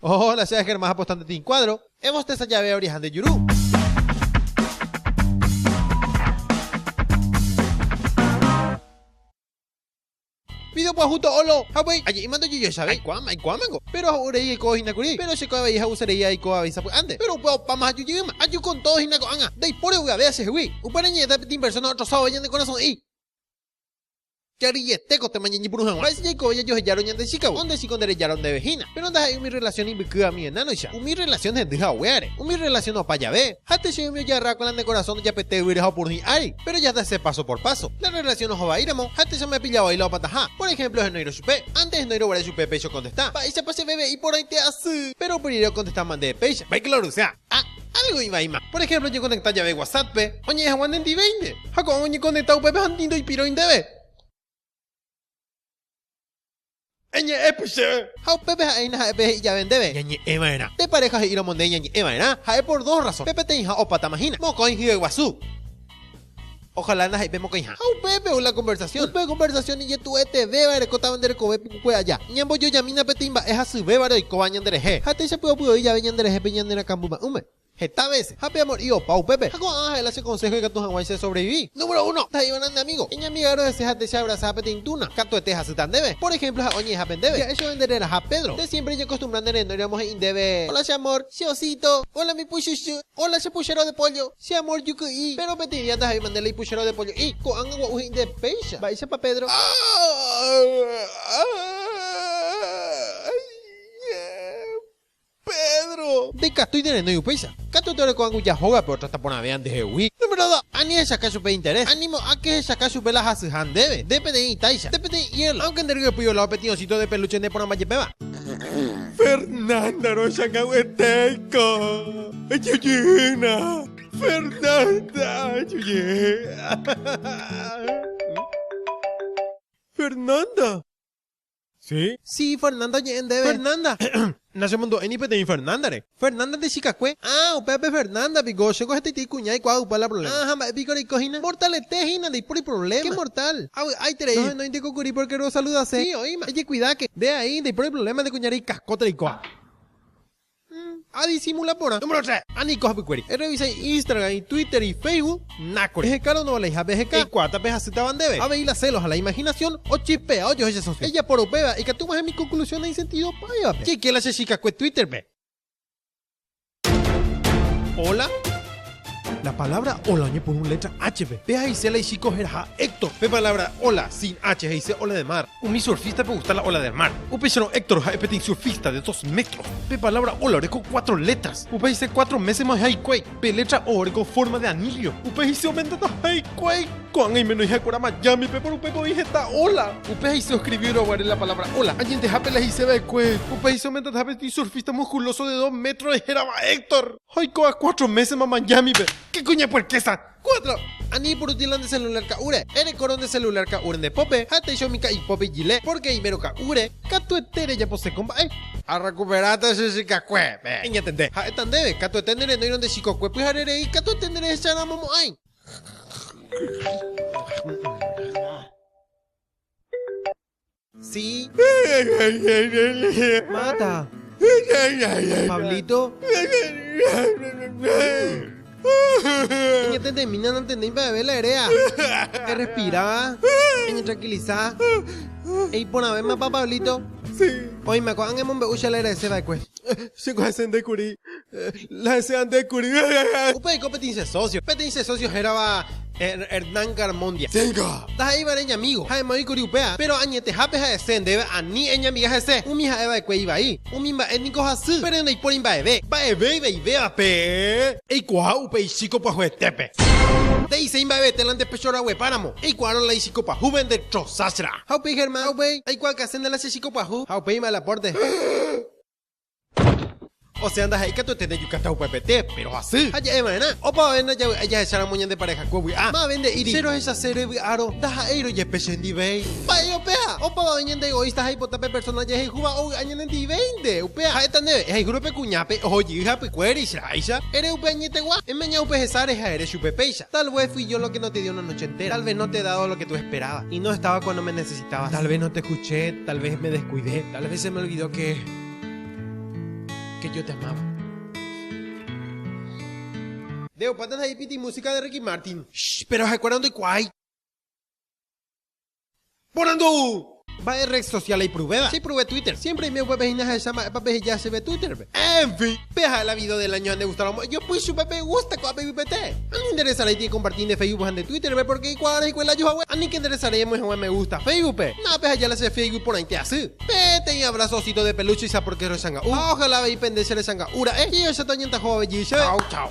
Hola, che Germán apostante tin cuadro. Ebosteza jave oriha nde juru. Video pyahu to'olo, ha upéi aje'íma ndojejoechavéi. Aikuaáma, aikuaámango. Péro ha'u rei aiko hína kuri. Péro che ko avei ha'use rei aiko avei sapy'ánte. Péro upéva opáma aju jeýma. Aju con todo hína ko'ág̃a. Ndaipóri ovy'ave chehegui. Upéva reñe'ẽta peteĩ persóna otrosávove ñane korasõ'i. Jarýiete ko téma ñañepyrũ hag̃ua. Mba'éicha jaikove jajohejárõ ñande chíkagui? Onde chíko nde rejárõ ndéve hína. Péro ndaha'éi umi rrelasión imbykýva umi enánoicha. Umi rrelasión hendy ha oguéare. Umi rrelasión opa jave. Ha techéi umi ojarra con la nde korasõ ndojapete yvýre ha opurũ hi'ári. Péro jahase páso por páso. La rrelasión oho vaíramo, ha techa omepilla voi la opataha. Por ehémplo ohenóirõ chupe. Ántes ohenóirõ guare chupe péicha okontesta, Mba'éichapa che veve'i porãite asy? Péro upe rire okontestáma ndéve péicha, Mba'éiko la orusea? Ah, álgo ivaíma. Por ehémplo oñekonekta jave WhatsApp-pe, oñe'ẽ hag̃ua nendivéinte. Ha ko'ág̃a oñekonekta upépe ha ndoipirói ndéve. Eñe'ẽpy chéve. Ha upépe ha'e hína ha'e pe he'i jave ndéve, Ñañe'ẽ va'erã. Pe pareja he'íramo nde ñañe'ẽ va'erã, ha'e por dos razón. Pe peteĩha opátama hína. Mokõi hye guasu. Ojalá ndaha'éi pe mokõiha. Ha upépe ou la conversación. Upe conversación ijetu'uetevéva erekótava nde rekove pukukue aja. Ñambojojamína peteĩ mba'e hasyvévare oikóva ñanderehe. Ha téicha py'apy'oi jave ñanderehe pe ñane rakãmbyma'ỹme. Heta vése, ha pe amor'i opa upépe. Ha ko'ág̃a ha'e la che konsého ikatu hag̃uáicha esobrevivi. Número uno, Ndaha'éiva'erã nde amígo. Eñamigárõ hese ha techa abrasa peteĩ túna, katuete hasýta ndéve. Por ehémplo, ha'e oñe'ẽhápe ndéve. Ja'e chove nde reraha Pedro. Nde siémpre eñekostumbra ne renóiramo he'i ndéve, Hola che amor, che osito, hola mi puchuchu, hola che puchero de pollo, che amor juky'i. Péro peteĩ día ndaha'éima nde la ipuchero de pollo'i. Ko'ág̃a gua'u he'i nde péicha. Mba'éichapa Pedro? Pedro! Ndaikatúi ne renói upéicha. Katuete oreko anguja hógape otrata porãve andehegui. Número dos, Ani ehechaka chupe interés. Animo'ãke ehechaka chupe la hasyha ndéve. Nde peteĩ itáicha. Nde peteĩ hielo. Aunque nde ryepy oláo peteĩ osito de peluche ne porãmba jepéva. Fernanda rochakãuetéiko. Ejujýna. Fernanda, ejujy. Fernanda. Sí? Sí, Fernanda oñe'ẽ ndéve. Fernanda! Nachemondo'éi ni peteĩ Fernanda-re. Fernanda nde chikakue. Ah, upéva pe Fernanda piko, chéko hetaitei kuña aikuaa upe la problema. Ah, ha mba'e piko reiko hína? Mortalete hína, ndaipóri problema. Ke mortal? Avy'aiterei. Nohenóinte ko kuri porque rosaludase. Sí, oĩma. Ejekuidáke. Nde aí, ndaipóri problema nde kuña reikaskóta reikóva. Adisimula porã. Número tre, Ani ko hapykuéri. Errevisa Instagram, Twitter y Facebook, nákore. Ehekárõ ndovaleihápe eheka, eikuaáta pe hasýtava ndéve. Avei la celos ha la imaginación ochispea ojohecha socio. Ejapórõ upéva, ikatu og̃uahẽ mi conclusión nainsentidopáivape. Cheike la che chikakue Twitter-pe. Hola. La palabra hola oñepyrũ letra H-pe. Pe he'ise la ichíko heraha Héctor. Pe palabra ola sin H he'ise ola de mar. Umi surfístape ogusta la ola del mar. Upéicharõ Héctor ha'e peteĩ surfista de dos metros. Pe palabra ola oreko cuatro letras. Upe he'ise cuatro mésema oĩha hikuái. Pe letra O oreko forma de anillo. Upe he'ise omendataha hikuái. Ko'ág̃a iméno ha'ekuéra Miami-pe, por upépe oĩ heta ola. Upe he'ise oescribírõ guare la palabra ola. Añetehápe la he'ise va'ekue. Upe he'ise omendataha peteĩ surfista musculoso de dos metros hérava Héctor. Ha oikóva cuatro mésema Miami-pe. ¡Qué kuña puerquesa! Cuatro! Ani ipuruti la nde celular ka'úre. Erekórõ nde celular ka'úre nde pópe, ha etéicha umi ka'i pópe ijile, pórke eimérõ ka'úre, katuete rejapose ko mba'e. Arrekuperáta che chikakue, pe. Eñatende. Ha'éta ndéve, katuete ne renóirõ nde chikokue pyhare rei, katuete nde rehecharamo mo'ãi. Sí. Mata. Pablito. Eñatendemína nantendéi mba'eve la eréa. Errespira. Eñetranquiliza. Eiporãvémapa Pablito? Sí. Oĩma ko'ág̃a emombe'u che la erese va'ekue. Chéko hese nde kuri. La hese ande kuri. Upe oiko peteĩ che socio. Peteĩ che socio hérava Hernán Garmondia. Chéngo. Ndaha'éiva reñamígo. Ha'éma oĩ kuri upéva, péro añetehápe ha'ese ndéve ani eñamiga hese. Umi ha'e va'ekue ivai. Umi mba'e niko hasy, péro ndaipóri mba'eve. Mba'eve ivaivéva pe. Eikuaa upe ichíko pyahuetépe. Nde'iséi mba'evete la nde pecho raguepáramo. Eikuaárõ la ichíko pyahúpe nde trosachra. Ha upéi Germán, ha upéi aikuaakase nde la che chíko pyahu. Ha upéi Malaporte. Osea ndaha'éi katuete ndejukáta upepete, péro hasy. Ha ja'e va'erã, opavave ndajavy'ái jahecháramo ñande parejakue vy'a. Mave nde'íri, Che rohechase revy'árõ, ndaha'éirõ jepe chendivéi. Mba'e upéva? Opavave ñande egoísta ha ipota pe persóna jahayhúva ovy'a ñanendivéinte. Upéva ha'éta ndéve, ehayhúrõ pe kuñápe, oho jey hapykuéri, cheráicha. Ere upe añetegua, emaña upe hesáre ha ere chupe péicha, Tal vez fui yo lo que no te di una noche entera, tal vez no te he dado lo que tú esperabas, y no estaba cuando me necesitabas, tal vez no te escuché, tal vez me descuidé, tal vez se me olvidó que. Que yo te amaba. De opáta ndaha'éi música de Ricky Martin. Shh, pero ha'ekuéra ndoikuaái. Porandu! Mba'e red social eipruvéva? Che eipruve Twitter. Siempre aime upépe hína ahecha mba'épa peheja chéve Twitter-pe. En fin, pe ha'e la video del año ha ndegustáramo ejopy chupe pe gusta ko'ápe ipypete. Ani nderesaráiti ekomparti nde Facebook ha nde Twitter-pe porque eikuaárõ hikuái la ajuhague. Aníke nderesarái emoĩ hag̃ua me gusta Facebook-pe. Nápe aheja la che Facebook porãite asy. Peteĩ abrazo osito de peluche-icha porque rochanga'u. Ha ojalá avei pende che rechanga'u ra'e. Jehochata oñantaho avei jey chéve. Chao, chao.